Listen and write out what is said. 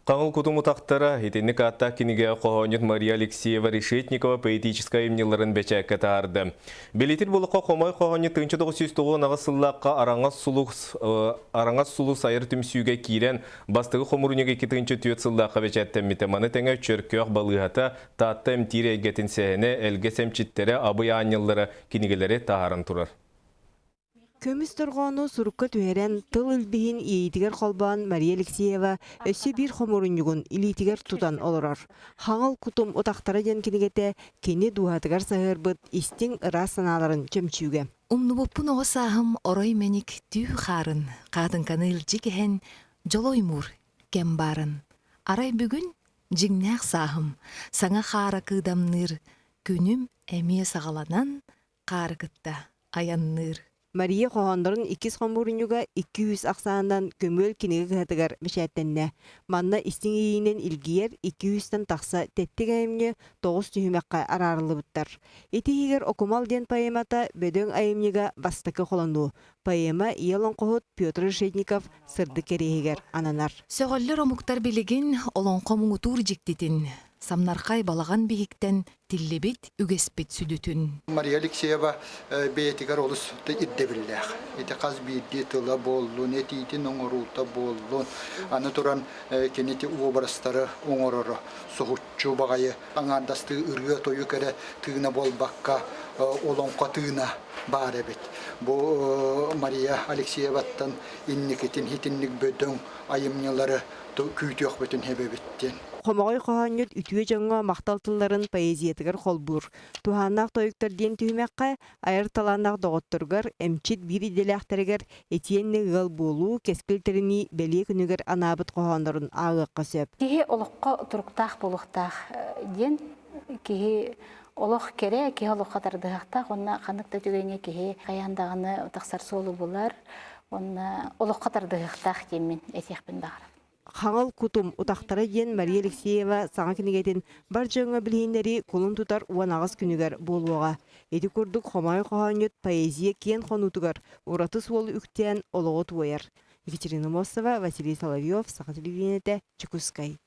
Хаҥыл кутум утахтара, итинник ааттаах кинигэҕэ хоһоонньут Мария Алексеева Решетникова поэтическай айымньыларын бэчээккэ таһаарда. Билитир болоххо хомой хоһоонньут 1998 сыллаахха Араҥас сулус, Араҥас сулус айар түмсүүгэ киирэн, бастакы хомуурунньук 2004 сыллаахха бэчээттэммитэ. Маны тэҥэ Чөркөөх балыыһата, Таатта эмтиир эйгэтин сэһэнэ, Элгэс эмчиттэрэ, Абый аанньаллара кинигэлэри таһааран турар. Көмүс дорҕоону сурукка түһэрэн, тыл илбиһин иэйиитигэр холбоон Мария Алексеева өссө биир хомуурунньугун илиитигэр тутан олорор. «Хаҥыл кутум утахтара» диэн кинигэтэ кини дууһатыгар саһыарбыт истиҥ ыраас санааларын чөмчүүгэ. Умнубуппун оҕо сааһым орой мэник түү хаарын, хаатыҥканы илдьи кэһэн, дьоло оймуур кэм баарын. Арай бүгүн дьиҥнээх сааһым, саҥа хаара кыыдамныыр, күнүм эмиэ саҕаланан, хаары кытта айанныыр. Мария хоһооннорун иккис хомуурунньуга 200 ахсаанынан Көмүөл кинигэ кыһатыгар бэчээттэннэ. Манна истиҥ иэйиинэн илгийэр 200-тэн тахса тэттик айымньы тоҕус түһүмэххэ араарыллыбыттар. Ити иһигэр Окумал диэн поэмата бөдөҥ айымньыга бастакы холонуу. Поэма ийэ олоҥхоһут Петр Решетников сырдык кэриэһигэр ананар. Сөҕөллөр омуктар билигин олоҥхо муҥутуур дьиктитин, самнархай балаҕан биһиктэн тиллибит үгэспит сүдүтүн. Мария Алексеева бэйэтигэр олус ирдэбиллээх. Ити хас биирдии тыла буоллун, этиитин оҥоруута буоллун, аны туран кини ити уобарастары оҥороро соһуччу баҕайы аҥаардастыы ырыа-тойук эрэ тыына буолбакка, олоҥхо тыына баар эбит. Бу Мария Алексееваттан инникитин итинник бөдөҥ айымньылары күүтүөхпүтүн сөбөбүт диэн. Хомоҕой хоһоонньут үтүө дьоҥҥо махтал тылларын поэзиятыгар холбуур. Туһааннаах тойуктар диэн түһүмэххэ айар талааннаах доҕотторугар, эмчит биир идэлээхтэригэр итиэннэ ыал буолуу, кэскил тэринии бэлиэ күнүгэр анаабыт хоһооннорун ааҕыахха сөп. Киһи олоххо туруктаах буолуохтаах диэн киһи олох кэрэ, киһи олоххо тардыһыахтаах уонна ханнык да түгэҥҥэ киһи хайаан даҕаны тахсар суолу булар уонна олоххо тардыһыахтаах диэммин этиэхпин баҕарабын. Хаҥыл кутум утахтара диэн Мария Алексеева саҥа кинигэтин бар дьоҥҥо билиһиннэрии кулун тутар 18 күнүгэр буолуоҕа. Ити курдук хомоҕой хоһоонньут поэзия киэн хонуутугар ураты суолу үктээн олоҕу туойар. Екатерина Мосова, Василий Соловьев, Саха телевидениетэ, Чекускай.